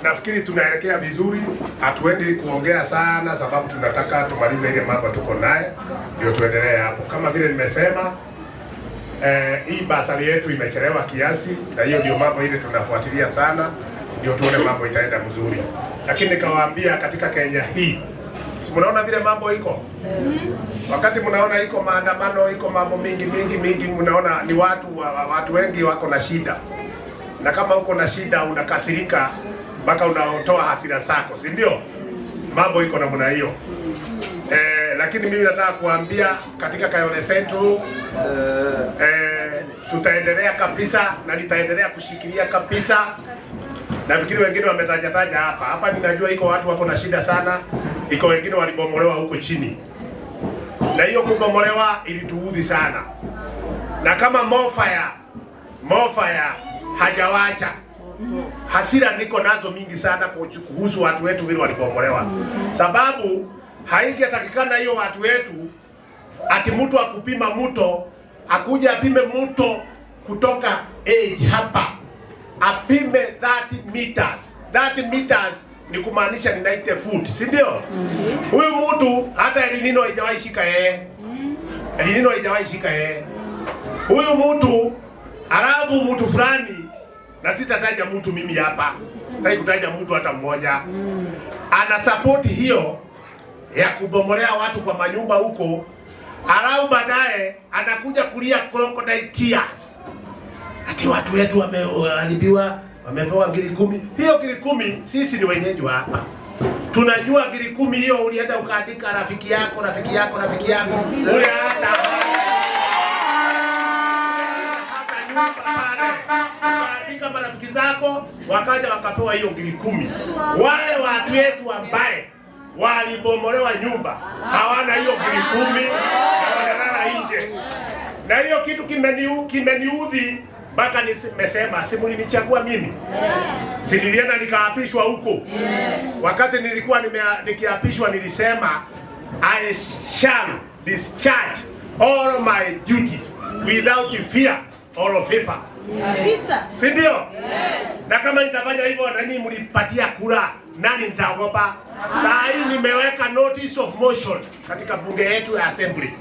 Nafikiri tunaelekea vizuri, hatuendi kuongea sana sababu tunataka tumalize ile mambo tuko naye ndio tuendelee hapo. Kama vile nimesema, hii bursary yetu imechelewa kiasi, na hiyo ndio mambo ile tunafuatilia sana, ndio tuone mambo itaenda mzuri. Lakini nikawaambia katika Kenya hii, si mnaona vile mambo iko. Wakati mnaona iko maandamano, iko mambo mingi mingi mingi, mnaona ni watu wengi wako na shida, na kama uko na shida unakasirika mpaka unaotoa hasira zako, si ndio? Mambo iko namna hiyo. Lakini mimi nataka kuambia katika Kayole Central, tutaendelea kabisa na nitaendelea kushikilia kabisa. Nafikiri wengine wametajataja hapa hapa, ninajua iko watu wako na shida sana, iko wengine walibomolewa huko chini, na hiyo kubomolewa ilituudhi sana, na kama Mofaya Mofaya hajawacha hasira niko nazo mingi sana kuhusu watu wetu vile walibomolewa, sababu haijatakikana hiyo watu wetu ati mtu akupima mto akuja apime mto kutoka edge hapa apime 30 meters. 30 meters ni kumaanisha ni 90 foot, si ndio? Huyu mtu hata El Nino haijawahi shika yeye. El Nino haijawahi shika yeye. Huyu mtu, alafu mtu fulani, na sitataja mtu mimi hapa, sitaki kutaja mtu hata mmoja, ana support hiyo ya kubomolea watu kwa manyumba huko, alafu baadaye anakuja kulia crocodile tears ati watu wetu wameharibiwa, wamepewa ngiri 10. Hiyo ngiri 10 sisi ni wenyeji wa hapa, tunajua ngiri 10 hiyo ulienda ukaandika rafiki yako, rafiki yako, rafiki yako ule hata nyumba pale ukaandika marafiki zako, wakaja wakapewa hiyo ngiri 10. Wale watu wetu ambaye walibomolewa nyumba hawana hiyo ngiri 10 na wanalala nje, na hiyo kitu kimeniudhi mpaka nimesema, si mlinichagua mimi? Si nilienda nikaapishwa huko? Wakati nilikuwa nikiapishwa nilisema, "I shall discharge all my duties without fear or favor." Si ndio? Na kama nitafanya hivyo na nyinyi mlipatia kura, nani nitaogopa? Saa hii nimeweka notice of motion katika bunge yetu ya assembly.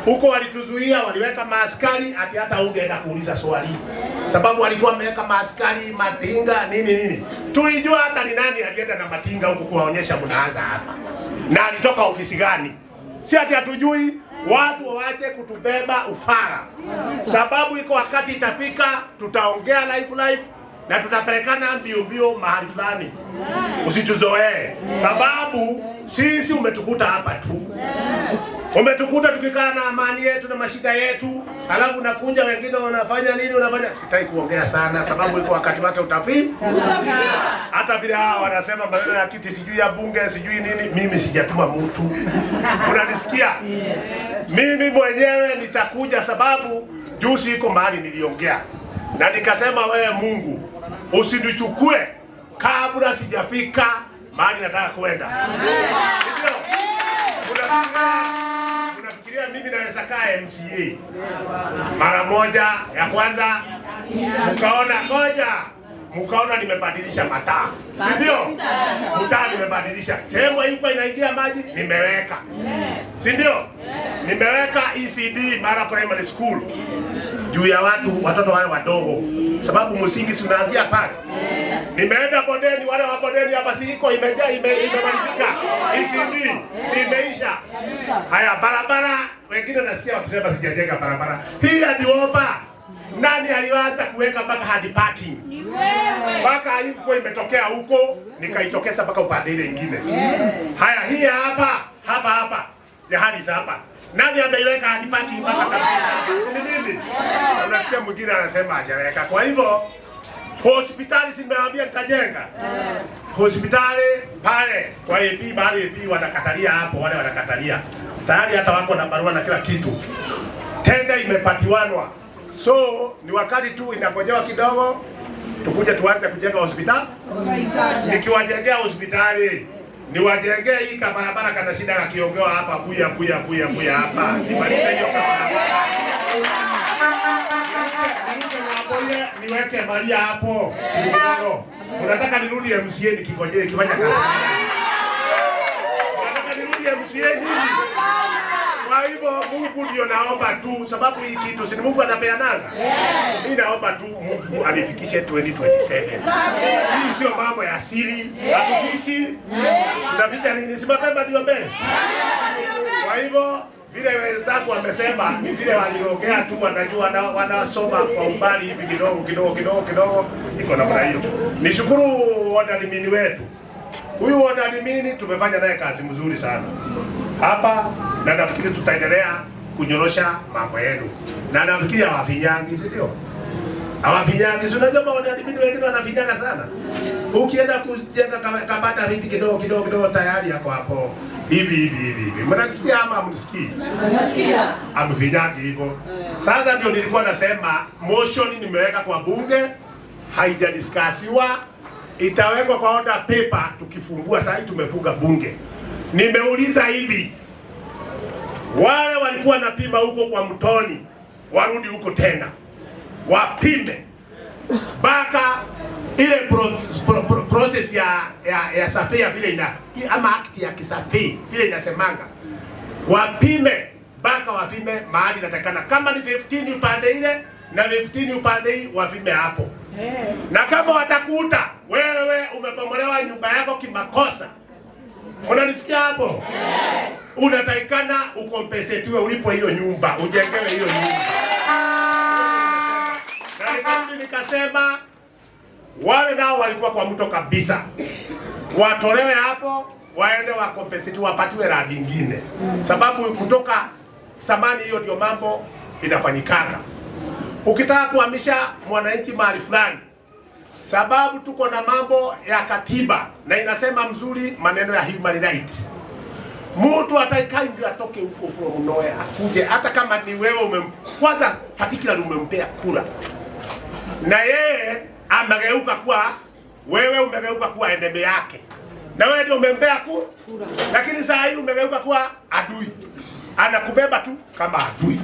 Huko walituzuia, waliweka maaskari ati hata ungeenda kuuliza swali, sababu walikuwa wameweka maaskari matinga nini nini. Tulijua hata ni nani alienda na matinga huko kuwaonyesha mnaanza hapa na alitoka ofisi gani. Si ati hatujui. Watu waache kutubeba ufara, sababu iko wakati itafika, tutaongea live live na tutapelekana mbio mbio mahali fulani. Usituzoee, sababu sisi umetukuta hapa tu, umetukuta tukikaa na amani yetu na mashida yetu, alafu unakuja wengine wanafanya nini, unafanya. Sitaki kuongea sana, sababu iko wakati wake utafika. Hata vile hawa wanasema maneno ya kiti sijui ya bunge sijui nini, mimi sijatuma mtu, unanisikia? Mimi mwenyewe nitakuja, sababu juzi iko mahali niliongea na nikasema, wewe Mungu usinichukue kabla sijafika mahali nataka kwenda. Ndio. Unafikiria mimi naweza kaa MCA mara moja ya kwanza, mkaona moja, mkaona nimebadilisha mataa, si ndio? Mtaa nimebadilisha, sehemu haikuwa inaingia maji nimeweka, si ndio? Nimeweka ECD Mara Primary School juu ya watu watoto wale wadogo, sababu msingi si unaanzia pale. Nimeenda bondeni, wale wa bondeni hapa si iko imejaa, imemalizika ECD si imeisha. Haya, barabara, wengine nasikia wakisema sijajenga barabara hii ya Diopa. Nani alianza kuweka mpaka hadi parking? Mpaka haikuwa imetokea huko, nikaitokeza mpaka upande ile ingine. Haya, hii hapa hapa hapa jahadi hapa, nani ameiweka hadi parking mpaka kabisa? Si ni mimi? Unasikia mwingine anasema hajaweka. Kwa hivyo hospitali, si nimewaambia nitajenga hospitali pale kwa AP, mahali AP wanakatalia hapo, wale wanakatalia tayari, hata wako na barua na kila kitu, tenda imepatiwanwa, so ni wakati tu inangojewa kidogo, tukuje tuanze kujenga hospitali. Nikiwajengea hospitali niwajengee hii kabarabara kana shida kakiongewa hapa buya buya buya buya hapa, nimalize hiyo kabarabara niweke Maria hapo kidogo. Unataka nirudi nirudi MCA nikingojea nikifanya kazi? Nataka nirudi MCA nyinyi? Kwa hivyo Mungu ndio naomba tu, sababu hii kitu si ni Mungu anapeananga. Mimi naomba tu Mungu anifikishe 2027. Hii sio mambo ya siri, hatufichi. Tunaficha nini? Si mapema ndio best. Kwa hivyo vile wenzangu wamesema ni vile waliongea tu, wanajua wanasoma kwa umbali hivi kidogo kidogo kidogo kidogo, iko namna hiyo. Nishukuru ward admin wetu. Huyu ward admin tumefanya naye kazi mzuri sana hapa, na nafikiri tutaendelea kunyorosha mambo yenu, na nafikiri hawafinyangi, si ndio? Hawafinyangi, si unajua ward admin wengine wanafinyanga sana. Ukienda kujenga kabata hivi kidogo kidogo kidogo, tayari yako hapo hivi hivi hivi hivi. Mnanisikia ama hamnisikii? Hamfinyangi hivyo. Sasa ndio nilikuwa nasema motion nimeweka kwa bunge, haijadiscussiwa, itawekwa kwa order paper tukifungua. Sasa tumefunga bunge. Nimeuliza hivi, wale walikuwa napima huko kwa mtoni warudi huko tena wapime mpaka ile process ya survey vile ina ama act ya kisurvey vile inasemanga, wapime mpaka wapime mahali inatakana, kama ni 15 upande ile na 15 upande hii wapime hapo. Na kama watakuta wewe umebomolewa nyumba yako kimakosa, unanisikia hapo? Unatakikana ucompensatiwe ulipo hiyo nyumba, ujengewe hiyo nyumba. Na nikarudi nikasema wale nao walikuwa kwa mto kabisa, watolewe hapo, waende wacompensate, wapatiwe land ingine, sababu kutoka samani hiyo ndio mambo inafanyikana. Ukitaka kuhamisha mwananchi mahali fulani, sababu tuko na mambo ya katiba na inasema mzuri maneno ya human right. Mtu ataikai ndio atoke huko from nowhere akuje, hata kama ni wewe kwanza particularly umempea kura na yeye amegeuka kuwa wewe umegeuka kuwa enemy yake, na wewe ndio umempea kura, lakini saa hii umegeuka kuwa adui, anakubeba tu kama adui.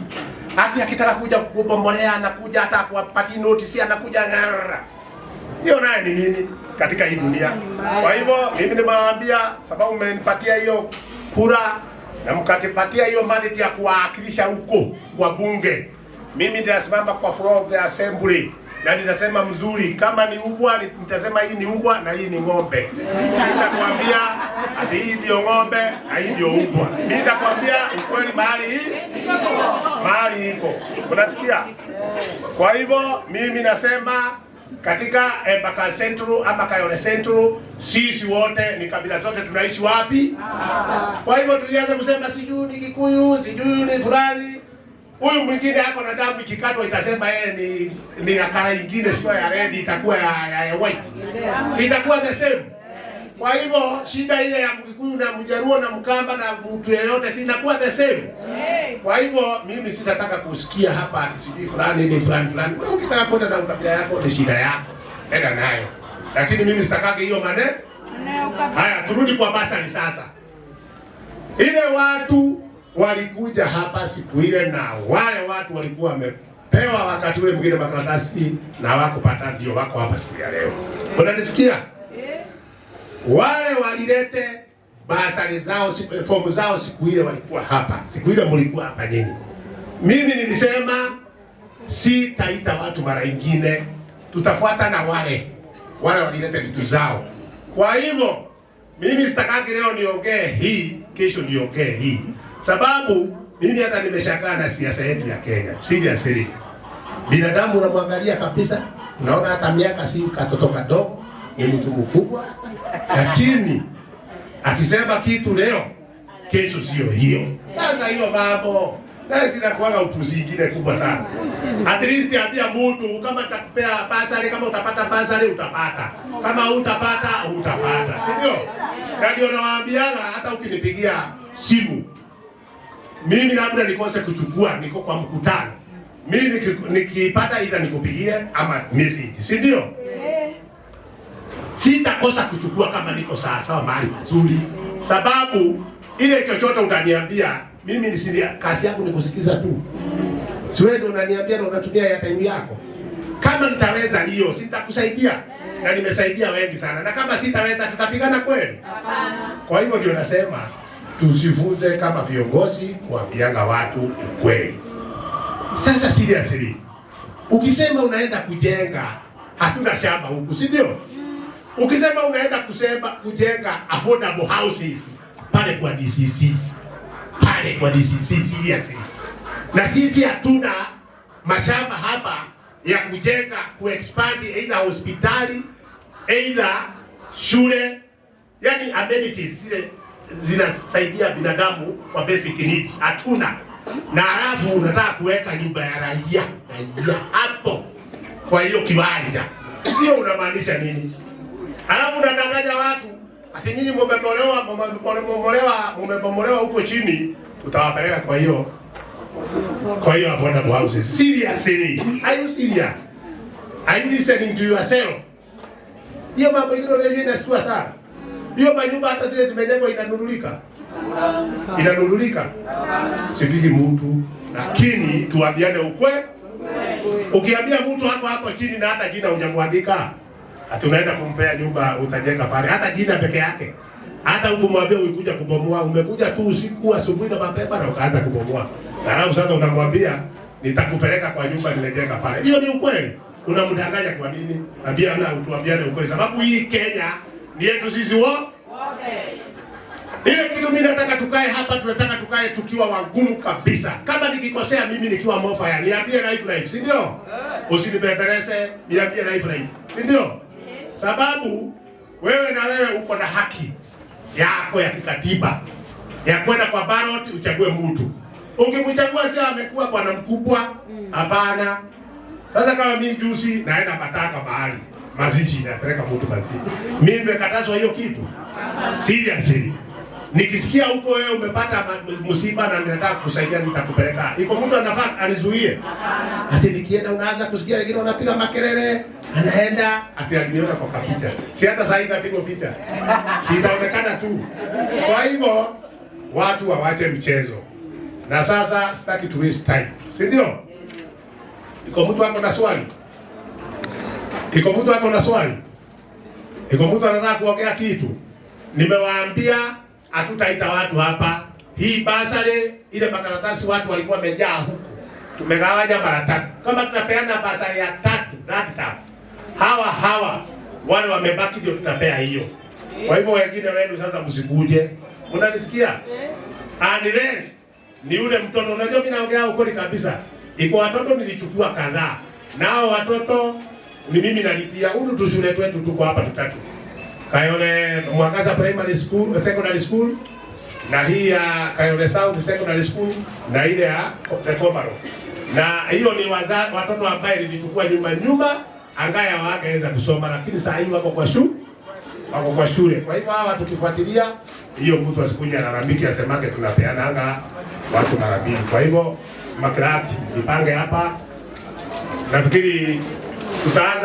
Hati akitaka kuja kukubomolea anakuja, hata kuwapatia notice anakuja. Hiyo naye ni nini katika hii dunia? Kwa hivyo mimi nimewaambia, sababu mmenipatia hiyo kura na mkatipatia hiyo mandate ya kuwawakilisha huko kwa bunge, mimi nitasimama kwa floor of the assembly na nitasema mzuri. Kama ni umbwa nitasema hii ni umbwa na hii ni ng'ombe. Sitakwambia ati hii ndio ng'ombe na hii ndio umbwa. Mimi nitakwambia ukweli mahali hii mahali iko. Unasikia? Kwa hivyo mimi nasema katika Embakasi Central ama Kayole Central, sisi wote ni kabila zote tunaishi wapi? Kwa hivyo tulianza kusema sijui ni Kikuyu, sijui ni fulani. Huyu mwingine ako na damu ikikatwa itasema yeye ni ya color ingine, sio ya red, itakuwa ya white. Si itakuwa the same. Kwa hivyo shida ile ya Mkikuyu na Mjaruo na Mkamba na mtu yeyote si inakuwa the same. Kwa hivyo mimi sitataka kusikia hapa ati sijui fulani ni fulani fulani. Wewe ukitaka kwenda na ukabila yako ni shida yako, enda nayo, lakini mimi sitakaki hiyo maneno. Haya, turudi kwa bursary sasa. Ile watu walikuja hapa siku ile, na wale watu walikuwa wamepewa wakati ule mwingine makaratasi na hawakupata, ndio wako hapa siku ya leo. Unanisikia? Wale walilete bursary zao fomu zao siku ile walikuwa hapa, siku ile mlikuwa hapa nyinyi. Mimi nilisema sitaita watu mara ingine, tutafuata na wale wale walilete vitu zao. Kwa hivyo mimi sitakaki leo niongee hii, kesho niongee hii, sababu mimi hata nimeshangaa na siasa yetu ya Kenya. Seriously, binadamu unamwangalia kabisa, unaona hata miaka si katoto kadogo, ni mtu mkubwa, lakini akisema kitu leo, kesho sio hiyo. Sasa hiyo mambo na zinakuwaga upuzi ingine kubwa sana. At least ambia mtu kama nitakupea bursary, kama utapata bursary utapata, kama utapata utapata, si ndio? Na ndio nawaambiaga hata ukinipigia simu mimi labda nikose kuchukua, niko kwa mkutano, mimi nikipata either nikupigie ama message, si ndio? Sitakosa kuchukua kama niko sawa sawa mahali pazuri, sababu ile chochote utaniambia mimi nisilia, kazi yangu ni kusikiza tu. Si wewe ndio unaniambia na unatumia ya time yako. Kama nitaweza hiyo, sitakusaidia na nimesaidia wengi sana, na kama sitaweza tutapigana kweli? Kwa hivyo ndio nasema tusifunze kama viongozi kuambianga watu ukweli. Sasa seriously, ukisema unaenda kujenga, hatuna shamba huku, si ndio? Ukisema unaenda kusema kujenga affordable houses pale kwa DCC, pale kwa DCC, seriously, na sisi hatuna mashamba hapa ya kujenga kuexpand either hospitali either shule, yani amenities zile zinasaidia binadamu kwa basic needs hatuna. Na halafu unataka kuweka nyumba ya raia hapo kwa hiyo kiwanja, hiyo unamaanisha nini? Halafu unadanganya watu ati nyinyi mmebomolewa huko chini, tutawapeleka kwa hiyo affordable houses. Seriously, are you serious? Are you listening to yourself? Hiyo mambo ingine unajua inastua sana. Hiyo manyumba hata zile zimejengwa inanunulika. Inanunulika. Sipigi mtu, lakini tuambiane ukweli. Ukiambia mtu hapo hapo chini na hata jina hujamwandika, ati unaenda kumpea nyumba utajenga pale, hata jina peke yake. Hata hukumwambia ulikuja kubomoa, umekuja tu usiku asubuhi na mapema na ukaanza kubomoa. Alafu sasa unamwambia nitakupeleka kwa nyumba nimejenga pale. Hiyo ni ukweli. Unamdanganya kwa nini? Ambia na tuambiane ukweli, sababu hii Kenya ni yetu sisi wote. Ile kitu mimi nataka tukae hapa, tunataka tukae tukiwa wagumu kabisa. Kama nikikosea mimi nikiwa mofa, niambie live live, si ndio? Usinibembeleze, niambie live live, si ndio? Sababu wewe na wewe uko na haki yako ya kikatiba ya kwenda kwa ballot uchague mtu. Ukimchagua sio amekuwa bwana mkubwa, hapana. Sasa kama mimi juzi naenda Matanga mahali mazishi, napeleka mtu mazishi, mimi nimekatazwa hiyo kitu? Seriously. Nikisikia huko wewe umepata msiba na ninataka kusaidia, nitakupeleka. Iko mtu anafaa anizuie? Ati nikienda unaanza kusikia wengine wanapiga makelele, anaenda ati aliniona kwa kapicha. Si hata sasa hivi napigwa picha. Si itaonekana tu. Kwa hivyo watu wawache mchezo. Na sasa sitaki to waste time. Si ndio? Iko mtu ako na swali? Iko mtu ako na swali? Iko mtu anataka kuongea kitu? Nimewaambia hatutaita watu hapa. Hii bursary ile makaratasi watu walikuwa wamejaa huku. Tumegawanya mara tatu. Kama tunapeana bursary ya tatu, that term. Hawa wale wamebaki ndio tutapea hiyo. Kwa hivyo wengine wenu sasa msikuje. Unanisikia? Unless ni yule mtoto, unajua mimi naongea ukweli kabisa. Iko watoto nilichukua kadhaa. Nao watoto ni mimi nalipia. Huyu tu shule twetu tuko hapa tutatu. Kayole Mwangaza Primary School, Secondary School na hii ya Kayole South Secondary School na ile ya Komaro. Na hiyo ni watoto ambaye nilichukua nyuma nyuma angaya hawangeweza kusoma, lakini saa hii wako kwa shule, wako kwa shule. Kwa hivyo hawa tukifuatilia hiyo, mtu asikuja alalamiki asemake tunapeananga watu mara mbili. Kwa hivyo maclerk jipange hapa, nafikiri tutaanza.